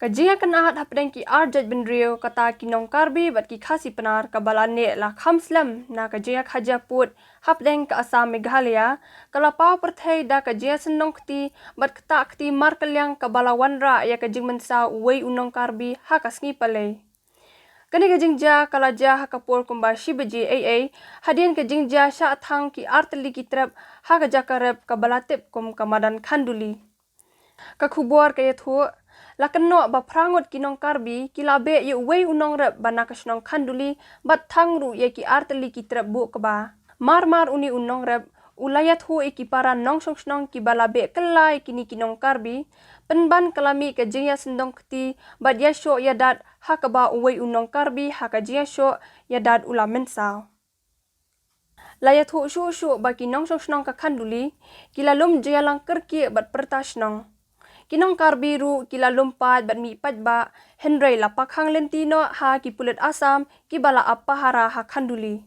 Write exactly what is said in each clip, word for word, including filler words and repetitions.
Ka jingïakynad hapdeng ki arjait bynriew kata ki nong Karbi bad ki Khasi Pnar kaba la neh la kham slem na ka jingïakajia pud hapdeng ka Assam Meghalaya, ka la paw pyrthei da ka jingïasyndong kti bad ktah kti markylliang kaba la wanrah ïa ka jingmynsaw uwei u nong Karbi ha ka sngi Palei. Kane ka jingjia ka la jia ha ka por kumba shi baje eiei, hadien ka jingjia shah thang ki artylli ki trep ha ka jaka rep kaba la tip kum ka madan Khanduli. Ka khubor ka ïathuh, la kynnoh ba phra ngut ki nong Karbi ki la beh ïa uwei u nongrep ba na ka shnong Khanduli bad thang ruh ïa ki artylli ki trep buh kba. Mar mar une u nongrep u la ïathuh ïa ki para nongshong shnong kiba la beh kylla ïa kine ki nong Karbi, pynban ka la mih ka jingïasyndong kti bad ïashoh ïadat ha kaba uwei u nong Karbi ha ka jingïashoh ïadat u la mynsaw. La ïathuh shuh shuh ba ki nongshong shnong ka Khanduli ki la lum jingïalang kyrkieh bad pyrta shnong. Ki nong Karbi ruh ki la lum paid bad mih paidbah, hynrei la pakhang lynti noh ha ki pulit Assam kiba la ap pahara ha Khanduli.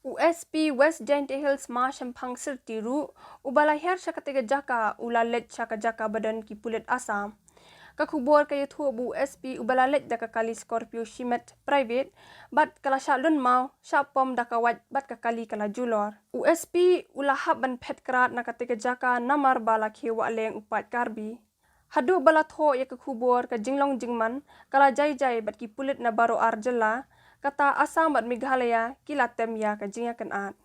U S P West Jaintia Hills Ma Shemphang Syrti ruh uba la hiar sha katei ka jaka u la leit sha ka jaka ba don ki pulit Assam. Ka khubor ka ïathuh ba u S P uba la leit da ka kali Scorpio shimet private bad ka la shah lynmaw, shah pom da ka wait bad ka kali ka la julor. U S P u la hap ban phet krad na katei ka jaka namar ba la khie wahleng u paid Karbi. Haduh ba la thoh ïa ka khubor ka jinglong jingman ka la jai jai bad ki pulit na baroh ar jylla, kata Assam bad Meghalaya ki la tem ïa ka jingïakynad.